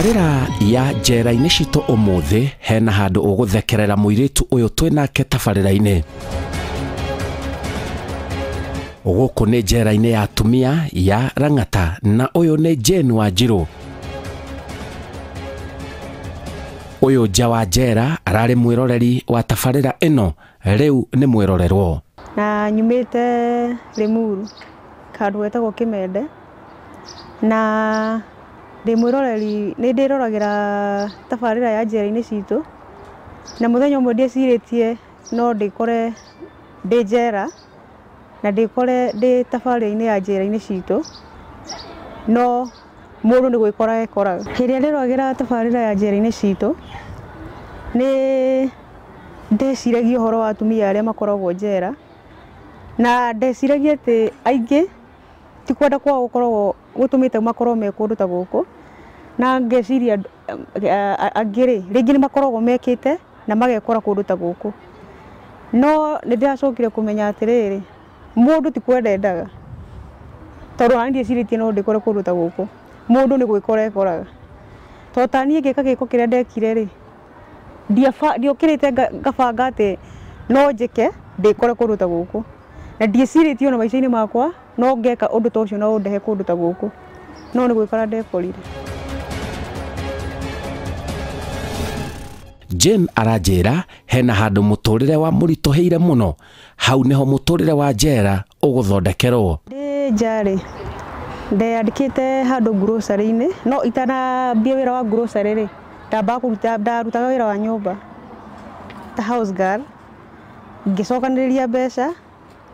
Tabarĩra ya njera-inĩ citũ ũmũthĩ hena handũ ũgũthekerera mũirĩtu ũyũ twĩnake tabarĩra-inĩ. Gũkũ nĩ njera-inĩ ya atumia ya Lang'ata na ũyũ nĩ Jane Wanjiru. Ũyũ nja wa njera ararĩ mwĩroreri wa tabarĩra ĩno, rĩu nĩ mwĩrorerwo. Na nyumĩte Limuru handũ hetagwo Kĩmende, na ndĩ mwĩroreri, nĩ ndĩroragĩra tabarĩra ya njera-inĩ citũ, na mũthenya ũmwe ndiecirĩtie no ndĩkore ndĩ njera na ndĩkore ndĩ tabarĩra-inĩ ya njera-inĩ citũ, no mũndũ nĩ gwĩkora ekoraga. Hĩndĩ ĩrĩa ndĩroragĩra tabarĩra ya njera-inĩ citũ, nĩ ndeciragia ũhoro wa atumia arĩa makoragwo njera, na ndeciragia atĩ aingĩ ti kwenda kwao gũkoragwo gũtũmĩte makorwo me kũndũ ta gũkũ, na ngeciria angĩ rĩ, rĩngĩ nĩ makoragwo mekĩte na magekora kũndũ ta gũkũ. No nĩ ndĩracokire kũmenya atĩrĩrĩ, mũndũ ti kwenda endaga, tondũ ona niĩ ndiecirĩtie no ndĩkore kũndũ ta gũkũ. Mũndũ nĩ gwĩkora ekoraga. Tondũ ta niĩ ngĩka gĩko kĩrĩa ndekire rĩ, ndiokĩrĩte ngabanga atĩ no njĩke ndĩkore kũndũ ta gũkũ, na ndiecirĩtie ona maica-inĩ makwa no ngeka ũndũ ta ũcio no ũndehe kũndũ ta gũkũ, no nĩ gwĩkora ndekorire. Jane aranjĩra hena handũ mũtũrĩre wa mũritũhĩire mũno, hau nĩho mũtũrĩre wa njera ũgũthondekerwo. Ndĩ nja rĩ, ndeyandĩkĩte handũ grocery-inĩ, no itanambia wĩra wa grocery rĩ, ndambaga kũruta, ndarutaga wĩra wa nyũmba ta house girl, ngĩcokanĩrĩria mbeca,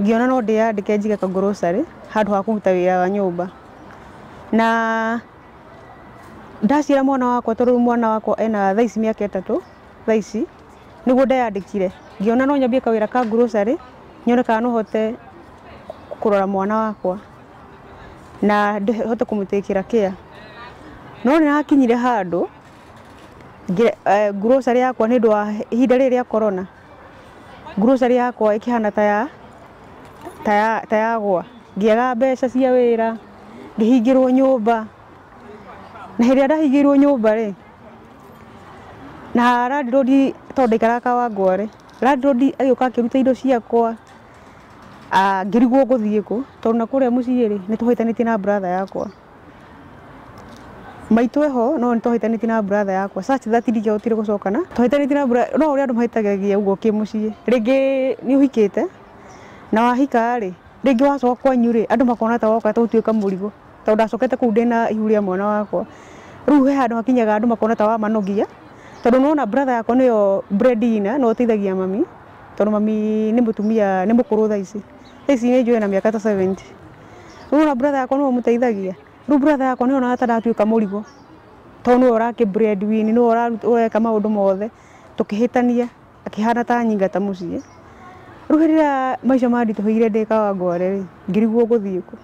ngĩona no ndĩyandĩke njige ka grocery handũ ha kũruta wĩra wa nyũmba. Na ndaciara mwana wakwa, tondũ mwana wakwa ena thaa ici mĩaka 3 thaa ici, nĩguo ndeyandĩkire, ngĩona no nyambie kawĩra ka grocery nyone kana no hote kũrora mwana wakwa na hote kũmũtĩkĩra care. No nĩ hakinyire handũ grocery yakwa nĩ ũndũ wa ihinda rĩrĩ rĩa corona, grocery yakwa ĩkĩhana ta yagwa, ngĩaga mbeca cia wĩra, ngĩhingĩrwo nyũmba. Na hĩndĩ ĩrĩa ndahingĩirwo nyũmba rĩ, na landlord tondũ ndaikaraga Kawangware, landlord agĩũka akĩruta indo ciakwa, ngĩrigwo ngũthiĩ kũ, tondũ na kũrĩa mũciĩ rĩ, nĩ tũhĩtanĩtie na brother yakwa. Maitũ eho, no nĩ twahĩtanĩtie na brother yakwa such that ndingĩahotire gũcokana. Twahĩtanĩtie na brother, no ũrĩa andũ mahĩtagagia ũguo kĩmũciĩ, rĩngĩ nĩ ũhikĩte na wahika rĩ, rĩngĩ wacoka kwanyu rĩ, andũ makona ta woka ta ũtuĩka mũrigo, tondũ ndacokete kũu ndĩna ihu rĩa mwana wakwa. Rĩu he handũ hakinyaga andũ makona ta wamanogia, tondũ nĩwona brother yakwa nĩyo breadwinner, no ũteithagia mami, tondũ mami nĩ mũtumia, nĩ mũkũrũ thaa ici, thaa ici nĩ njũĩ ena mĩaka ta 70. Rĩu wona brother yakwa nĩwe ũmũteithagia, rĩu brother yakwa nĩwe onaga ta ndatuĩka mũrigo, tondũ nĩwe ũrakĩ breadwin, nĩwe ũreka maũndũ mothe. Tũkĩhĩtania, akĩhana ta nyingata mũciĩ. Rĩu hĩndĩ ĩrĩa maica manditũhĩire ndĩ Kawangware rĩ, ngĩrigwo ngũthiĩ kũ.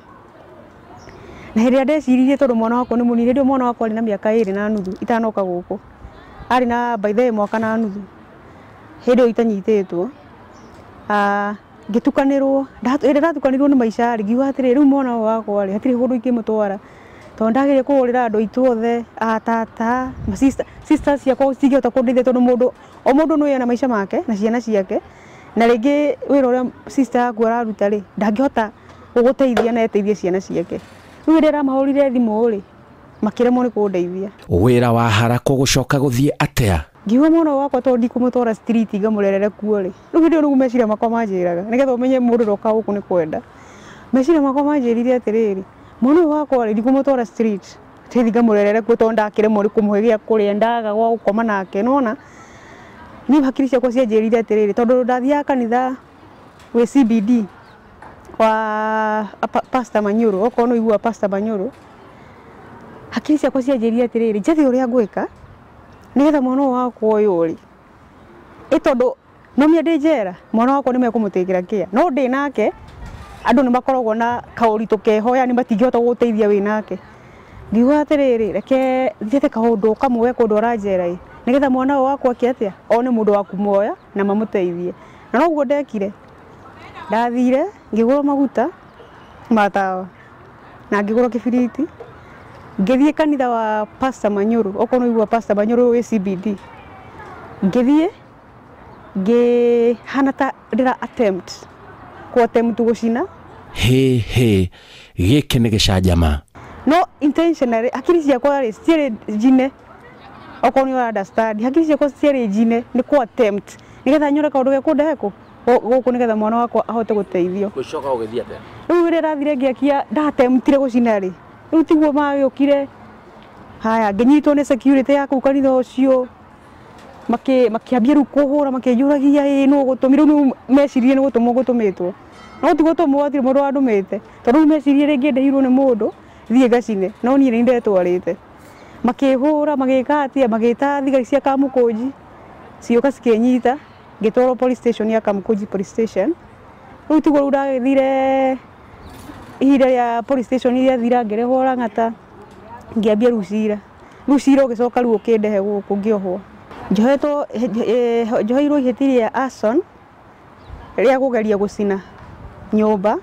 Na hĩndĩ ĩrĩa ndeciririe tondũ mwana wakwa nĩ mũnini, hĩndĩ ĩyo mwana wakwa arĩ na mĩaka 2.5 itanoka gũkũ, arĩ na by the way mwaka na nuthu, hĩndĩ ĩyo itanyitĩtwo, ngĩtukanĩrwo. Hĩndĩ ĩrĩa ndatukanĩirwo nĩ maica rĩ, ngiuga atĩrĩrĩ, rĩu mwana ũyũ wakwa rĩ, hatirĩ kũndũ ingĩmũtwara, tondũ ndageria kũhũrĩra andũ aitũ othe, atata, sisters ciakwa citingĩhota kũndeithia, tondũ mũndũ o mũndũ nĩ ena maica make na ciana ciake, na rĩngĩ wĩra ũrĩa sister yaku araruta rĩ, ndangĩhota gũgũteithia na eteithie ciana ciake. Rĩu rĩrĩa ndamahũrire thimũ rĩ, makĩremwo nĩ kũndeithia. Wĩra wa harakwo gũcoka gũthiĩ atĩa? Ngiuga mwana wakwa tondũ ndikũmũtwara street ngamũrerere kuo rĩ, rĩu hĩndĩ ĩyo nĩguo meciria makwa manjĩraga, nĩgetha ũmenye mũndũ ndoka gũkũ nĩ kwenda. Meciria makwa manjĩrire atĩrĩrĩ, mwana ũyũ wakwa rĩ, ndikũmũtwara street thiĩ ngamũrerere kuo, tondũ ndakĩremwo nĩ kũmũhe gĩa kũrĩa, ndaga gwa gũkoma nake, nĩwona? Niĩ hakiri ciakwa cianjĩrire atĩrĩrĩ, tondũ ndathiaga kanitha gwĩ CBD kwa Pastor Manyuru, okorwo nĩ ũiguaga Pastor Manyuru, hakiri ciakwa cianjĩrire atĩrĩrĩ, njethe ũrĩa ngwĩka nĩgetha mwana ũyũ wakwa ũyũ rĩ, ĩ tondũ nomia ndĩ njera, mwana wakwa nĩ mekũmũtĩkĩra care, no ndĩ nake andũ nĩ makoragwo na kaũritũ keho, yani matingĩhota gũgũteithia wĩ nake. Ngiuga atĩrĩrĩ, reke njethe kaũndũ kamwe kũndwara njera ĩ, nĩgetha mwana ũyũ wakwa ake atĩa, one mũndũ wa kũmuoya na mamũteithie. Na noguo ndekire, ndathire ngĩgũra maguta ma tawa na ngĩgũra kĩbiriti, Ngĩthiĩ kanitha wa Pastor Manyuru, okorwo nĩ ũigua Pastor Manyuru wĩ CBD. Ngĩthiĩ ngĩhana ta ndĩra attempt ku attempt gũcina. Hĩ hĩ, gĩkĩ nĩ gĩcanjama. No intentionally hakiri ciakwa rĩ citiarĩ njine, okorwo nĩ ũra understand, hakiri ciakwa citiarĩ njine, nĩ ku attempt nĩgetha nyone kaũndũ gekũndehe kũ gũkũ nĩgetha mwana wakwa ahote gũteithio. Gũcoka ũgĩthiĩ atĩa? Rĩu rĩrĩa ndathire ngĩakia ndatemptire gũcina rĩ, rĩu tiguo magĩũkire. Haya, ngĩnyitwo nĩ security ya kũu kanitha ũcio, makĩambia rĩu kũhũra, makĩnjũragia ĩ nũ ũgũtũmire. Rĩu mecirie nĩ gũtũmwo gũtũmĩtwo, no ti gũtũmwo, hatirĩ mũndũ wandũmĩte, tondũ rĩu mecirie rĩngĩ ndĩhirwo nĩ mũndũ thiĩ ngacine, no niĩ nĩ ndetwarĩte. Makĩhũra, magĩka atĩa, magĩta thigari cia Kamũkũnji, cigĩũka cikĩnyita, ngĩtwarwo police station ya Kamũkũnji police station. Rĩu tiguo rĩu ndagĩthire ihinda rĩa police station rĩathira, ngĩrehwo Lang'ata, ngĩambia rĩu cira. Rĩu cira ũgĩcoka rĩu ũkĩndehe gũkũ ngĩohwo. Njohetwo, njoheirwo ihĩtia rĩa arson rĩa kũgeria gũcina nyũmba,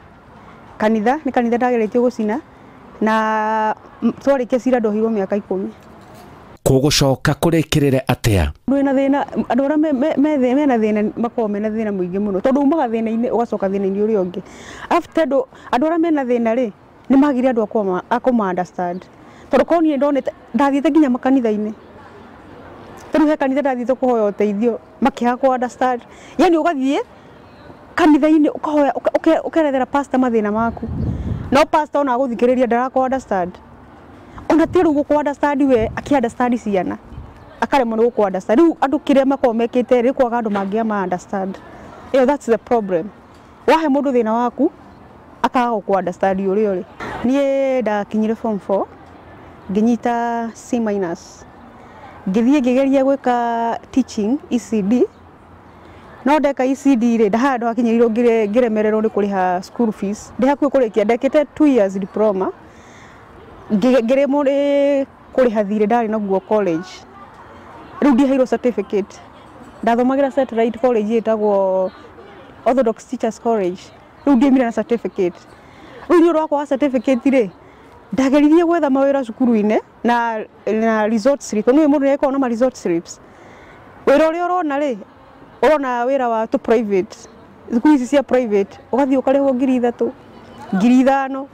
kanitha, nĩ kanitha ndageretie gũcina, na twarĩkia cira ndohirwo mĩaka 10. Kũgũcoka kũrĩkĩrĩre atĩa? Andũ wĩna thĩna, andũ arĩa mena thĩna makoragwo mena thĩna mũingĩ mũno, tondũ umaga thĩna-inĩ ũgacoka thĩna-inĩ ũrĩa ũngĩ. After andũ arĩa mena thĩna rĩ, nĩ magire andũ a kũma understand. Tondũ korwo niĩ ndonete, ndathiĩte nginya makanitha-inĩ. Tarĩu he kanitha ndathiĩte kũhoya ũteithio, makĩaga kũ understand. Yani ũgathiĩ kanitha-inĩ ũkahoya, ũkerethera pastor mathĩna maku, no pastor ona agũthikĩrĩria ndarakũ understand. Ona ti rĩu gũkũ understand we, akĩ understand ciana, akaremwo nĩ gũkũ understand. Rĩu andũ kĩrĩa makoragwo mekĩte rĩ, kwaga andũ mangĩama understand. Ĩyo that's the problem. Wahe mũndũ thĩna waku akaga gũkũ understand ũrĩa ũrĩ. Niĩ ndakinyire form 4 ngĩnyita C minus, ngĩthiĩ ngĩgeria gwĩka teaching ECD, no ndeka ECD rĩ, ndahandũ hakinyĩrĩirwo ngĩremererwo nĩ kũrĩha school fees. Ndĩ hakuhĩ kũrĩkia, ndekĩte 2 years diploma, ngĩremwo nĩ kũrĩha thirĩ ndarĩ naguo college. Rĩu ndiaheirwo certificate. Ndathomagĩra satellite college ĩtagwo Orthodox Teachers College. Rĩu ndiaumire na certificate. Rĩu nĩ ũndũ wa kwaga certificate rĩ, ndageririe gwetha mawĩra cukuru-inĩ na result slip. Nĩ mũndũ nĩakoragwo na ma result slips. Wĩra ũrĩa ũrona rĩ, ũrona wĩra wa tũ private, thukuru ici cia private, ũgathiĩ ũkarĩhwo 3,000, 5,000,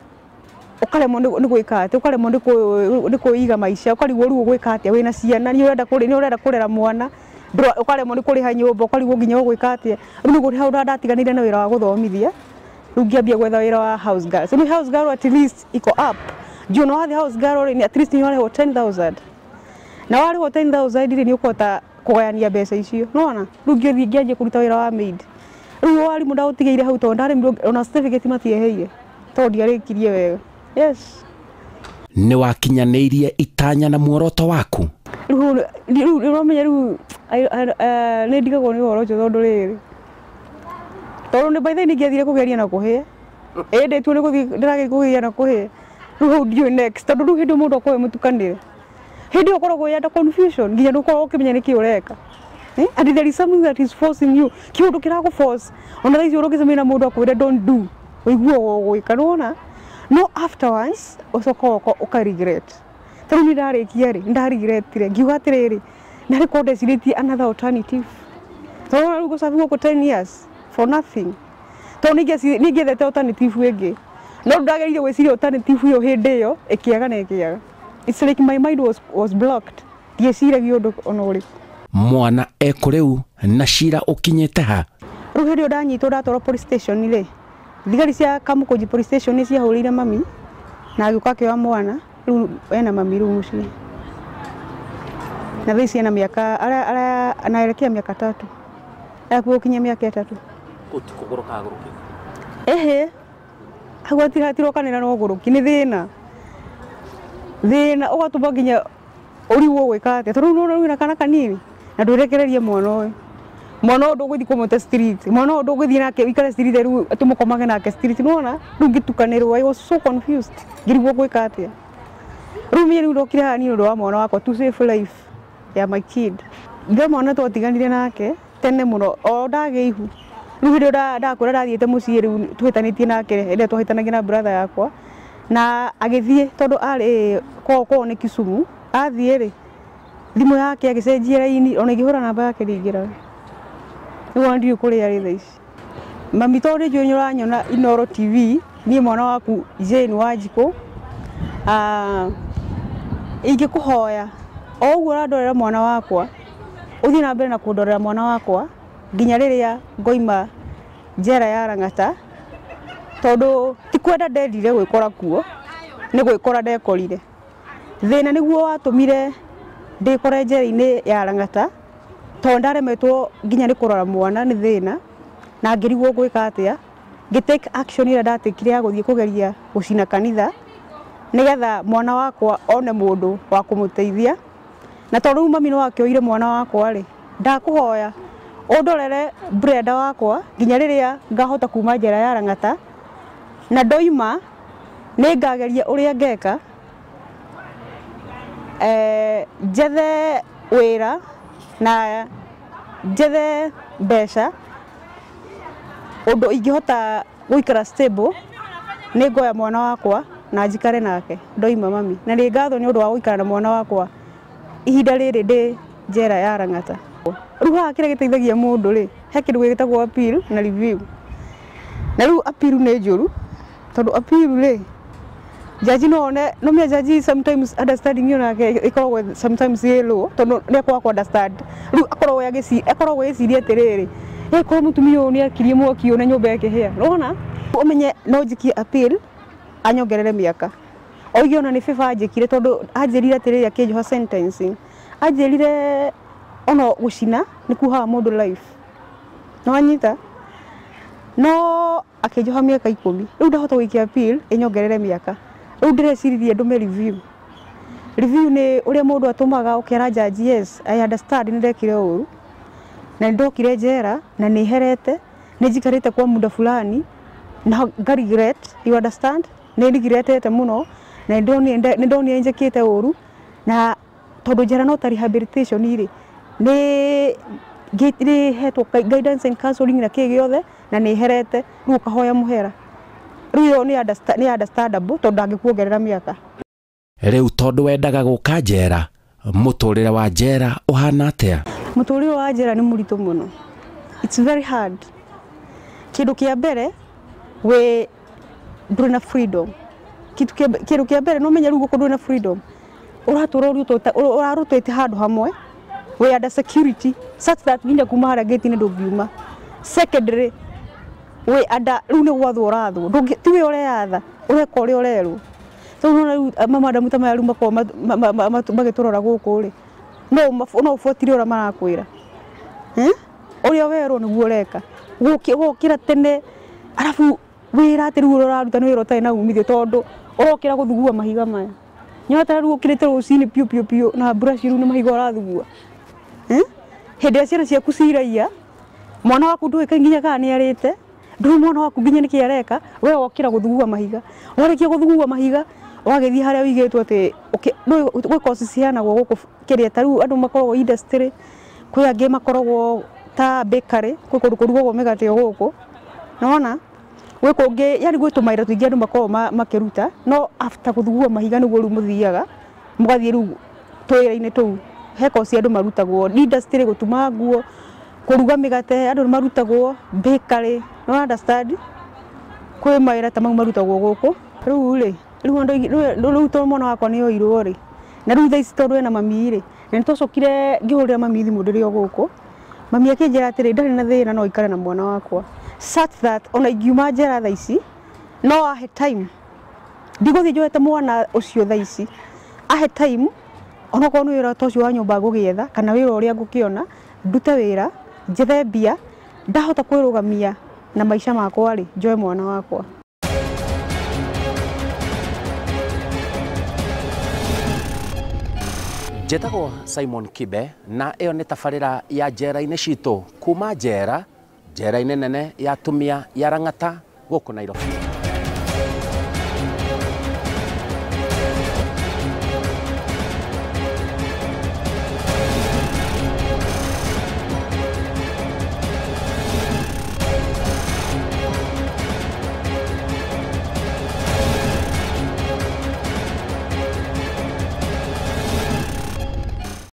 ũkaremwo nĩ gwĩka atĩa, ũkaremwo nĩ kwĩiga maica, ũkarigwo rĩu ũgwĩka atĩa wĩna ciana, nĩ ũrenda kũrera mwana, ũkaremwo nĩ kũrĩha nyũmba, ũkarigwo nginya ũgwĩka atĩa. Rĩu nĩguo hau ndatiganĩire na wĩra wa gũthomithia, rĩu ngĩambia gwetha wĩra wa house girl. Rĩu house girl at least iko up. Juu no wathiĩ house girl rĩ, at least nĩ warĩhwo 10,000. Na warĩhwo 10,000 rĩ, nĩ ũkũhota kũgayania mbeca icio. Nĩwona? Rĩu ngĩthiĩ ngĩanjia kũruta wĩra wa maid. Rĩu warimũ ndaũtigĩire hau tondũ ndaremirwo, ona certificate matieheire tondũ ndiarĩkirie wega. Yes. Nĩ wakinyanĩirie itanya na muoroto waku? Rĩu ũramenya rĩu nĩ ndigagwo nĩ ũhoro ũcio tondũ rĩrĩ, tondũ nĩ by the way ningĩathire kũgeria na kũhĩa. Ĩ ndĩtuo nĩ gũthiĩ ndĩrageria kũgeria na kũhĩa. Rĩu hau ndiũĩ next, tondũ rĩu hĩndĩ mũndũ akoragwo mũtukanĩre. Hĩndĩ ĩyo ũkoragwo wĩ under confusion, nginya ndũkoragwo ũkĩmenya nĩkĩ ũreka. And there is something that is forcing you. Kĩũndũ kĩragũ force. Ona thaa ici ũrũgĩcemania na mũndũ akwĩre don't do, ũiguaga ũgwĩka, nĩwona? No afterwards ũcoka ũka regret. Tarĩu niĩ ndarĩkia rĩ, nĩndaregretire, ngiuga atĩrĩrĩ, narĩ korwo ndecirĩtie another alternative. Tondũ rĩu gũcabi gũkũ 10 years for nothing. Tondũ nĩingĩethete alternative ĩngĩ. No ndageririe gwĩciria alternative ĩyo hĩndĩ ĩyo, ĩkĩaga na ĩkĩaga. It's like my mind was blocked. Ndieciragia ũndũ ona ũrĩkũ. Mwana ekũ rĩu na cira ũkinyĩte ha? Rĩu hĩndĩ ĩyo ndanyitwo ndatwarwo police station rĩ, thigari cia Kamũkũnji police station nĩ ciahũrĩire mami na agĩũka akĩoya mwana. Rĩu ena mami rĩu mũciĩ. Na thaa ici ena mĩaka, anaelekea miaka 3. Arakuo gũkinyia mĩaka 3. Kũu ti kũgũrũka agũrũkĩte? Ĩhĩ. Hau hatirokanĩra na ũgũrũki, nĩ thĩna. Thĩna ũgatũma nginya ũrigwo ũgwĩka atĩa. Tondũ rĩu nĩwona wĩna kana kanini na ndwĩrekererie mwana ũyũ. Mwana ũyũ ndũgũthiĩ kũmũte street, mwana ũyũ ndũgũthiĩ nake ũikare street rĩu tũmũkomage nake street, nĩwona? Rĩu ngĩtukanĩrwo, I was so confused, ngĩrigwo ngwĩka atĩa. Rĩu niĩ rĩu ndokire haha nĩ ũndũ wa mwana wakwa, to save life ya my kid. Ndĩ mwana twatiganire nake tene mũno, o ndagĩa ihu. Rĩu hĩndĩ ĩyo ndakwĩra ndathiĩte mũciĩ rĩu tũhĩtanĩtie nake, hĩndĩ ĩrĩa twahĩtanagia na brother yakwa, Na agĩthiĩ tondũ arĩ kwao nĩ Kisumu, athiĩ rĩ thimũ yake agĩcenjia raini, ona ingĩhũra namba yake ndĩingĩraga. Rĩu ona ndiũĩ kũrĩa arĩ thaa ici. Mami tondũ nĩ njũĩ nĩ ũranyona Inooro TV, niĩ mwana waku Jane Wanjikũ, ingĩkũhoya o ũguo ũrandorera mwana wakwa, ũthiĩ na mbere na kũndorera mwana wakwa nginya rĩrĩa ngoima njera ya Lang'ata, tondũ ti kwenda ndendire gwĩkora kuo, nĩ gwĩkora ndekorire. Thĩna nĩguo watũmire ndĩkore njera-inĩ ya Lang'ata, tondũ ndaremetwo nginya nĩ kũrora mwana nĩ thĩna, na ngĩrigwo ngwĩka atĩa. Ngĩ take action ĩrĩa ndatekire ya gũthiĩ kũgeria gũcina kanitha nĩgetha mwana wakwa one mũndũ wa kũmũteithia. Na tondũ rĩu mami nĩ wakĩoire mwana wakwa rĩ, ndakũhoya ũndorere Brenda wakwa nginya rĩrĩa ngahota kuma njera ya Lang'ata, na ndoima nĩ ngageria ũrĩa ngeka, njethe wĩra na njethe mbeca ũndũ ingĩhota gũikara stable, nĩ ngoya mwana wakwa na njikare nake ndoima mami. Na nĩ ngatho nĩ ũndũ wa gũikara na mwana wakwa ihinda rĩrĩ ndĩ njera ya Lang'ata. Rĩu haha kĩrĩa gĩteithagia mũndũ rĩ, he kĩndũ gĩtagwo appeal na review. Na rĩu appeal nĩ njũru, tondũ appeal rĩ, jaji no one, no mĩa jaji sometimes understanding ĩyo nake ĩkoragwo sometimes ĩ low, tondũ nĩ akwaga understand. Rĩu akoragwo akoragwo agĩciria atĩrĩrĩ, korwo mũtumia ũyũ nĩ akirie mwaki ũyũ na nyũmba ĩkĩhĩa. Nĩwona? Ũmenye no njikie appeal anyongerere mĩaka. Oige ona nĩ favor anjĩkire, tondũ anjĩrire atĩrĩrĩ akĩnjoha sentencing, anjĩrire ona gũcina nĩ kuhaga mũndũ life. Nĩwanyita? No akĩnjoha mĩaka 10. Rĩu ndahota gũikia appeal ĩnyongerere mĩaka. Rĩu ndĩreciririe ndũme review. Review nĩ ũrĩa mũndũ atũmaga ũkera judge, yes, I understand nĩ ndekire ũru, na nĩ ndokire njera na nĩ herete, nĩ njikarĩte kwa muda fulani na nga regret, you understand? Nĩ regretete mũno na nĩ ndonire njĩkĩte ũru, na tondũ njera no ta rehabilitation rĩ, nĩ hetwo guidance and counseling na kĩ gĩothe na nĩ herete, rĩu ũkahoya mũhera. Rĩu ĩyo nĩ understandable tondũ ndangĩkuongerera mĩaka. Rĩu tondũ wendaga gũka njera, mũtũrĩre wa njera ũhana atĩa? Mũtũrĩre wa njera nĩ mũritũ mũno. It's very hard. Kĩndũ kĩa mbere, wĩ ndũrĩ na freedom. Kĩndũ kĩa mbere no ũmenye rĩu gũkũ ndũrĩ na freedom. Ũratũra ũrarutĩte handũ hamwe, wĩ under security such that nginya kuma harĩa gate-inĩ ndũngiuma. Secondary, wĩ under rĩu nĩ gwathwo ũrathwo, ti we ũreyatha, ũreka ũrĩa ũrerwo. Rĩu nĩwona rĩu mamadamu ta maya rĩu makoragwo magĩtũrora gũkũ rĩ, no ũbuatĩrĩre ũrĩa marakwĩra. Ũrĩa werwo nĩguo ũreka. Gũkĩra tene, arabu wĩra atĩ rĩu ũraruta nĩ wĩra ũtarĩ na umithio, tondũ ũrokĩra gũthugua mahiga maya. Nyonaga rĩu ũkĩrĩte rũcinĩ piũ piũ piũ na brush rĩu nĩ mahiga ũrathugua. Hĩndĩ ĩrĩa ciana ciaku ciraiya, mwana waku ndũĩ nginya kana nĩ arĩte, ndũĩ mwana waku nginya nĩkĩ areka, we wokĩra gũthugua mahiga. Warĩkia gũthugua mahiga, ũgagĩthiĩ harĩa ũigĩtwo atĩ gwĩ course ciheanagwo gũkũ kĩrĩa, ta rĩu andũ makoragwo industry, kwĩ angĩ makoragwo ta bakery, kwĩ kũndũ kũrugagwo mĩgate o gũkũ. Nĩwona? Gwĩ kũngĩ, yani gwĩ tũmawĩra tũingĩ andũ makoragwo makĩruta, no after gũthugua mahiga nĩguo rĩu mũthiaga, mũgathiĩ rĩu tũwĩra-inĩ tũu. He course andũ marutagwo, industry, gũtuma nguo, kũruga mĩgate, andũ nĩ marutagwo, bakery, no understand? Kwĩ mawĩra ta mau marutagwo gũkũ. Rĩu rĩ, rĩu tondũ mwana wakwa nĩ oirwo rĩ, na rĩu thaa ici tondũ ena mami rĩ, na nĩ twacokire ngĩhũrĩra mami thimũ ndĩrĩ o gũkũ, mami akĩnjĩra atĩrĩ, ndarĩ na thĩna no aikare na mwana wakwa, such that ona ingiuma njera thaa ici no ahe time, ndigũthiĩ njoete mwana ũcio thaa ici, ahe time onokorwo nĩ wĩra ta ũcio wa nyũmba ngũgĩetha kana wĩra ũrĩa ngũkĩona, ndute wĩra, njethe mbia, ndahota kwĩrũgamia na maica makwa rĩ, njoe mwana wakwa. Njĩtagwo Simon Kibe na ĩyo nĩ tabarĩra ya njera-inĩ citũ kuma njera, njera-inĩ nene ya atumia ya Lang'ata gũkũ Nairobi.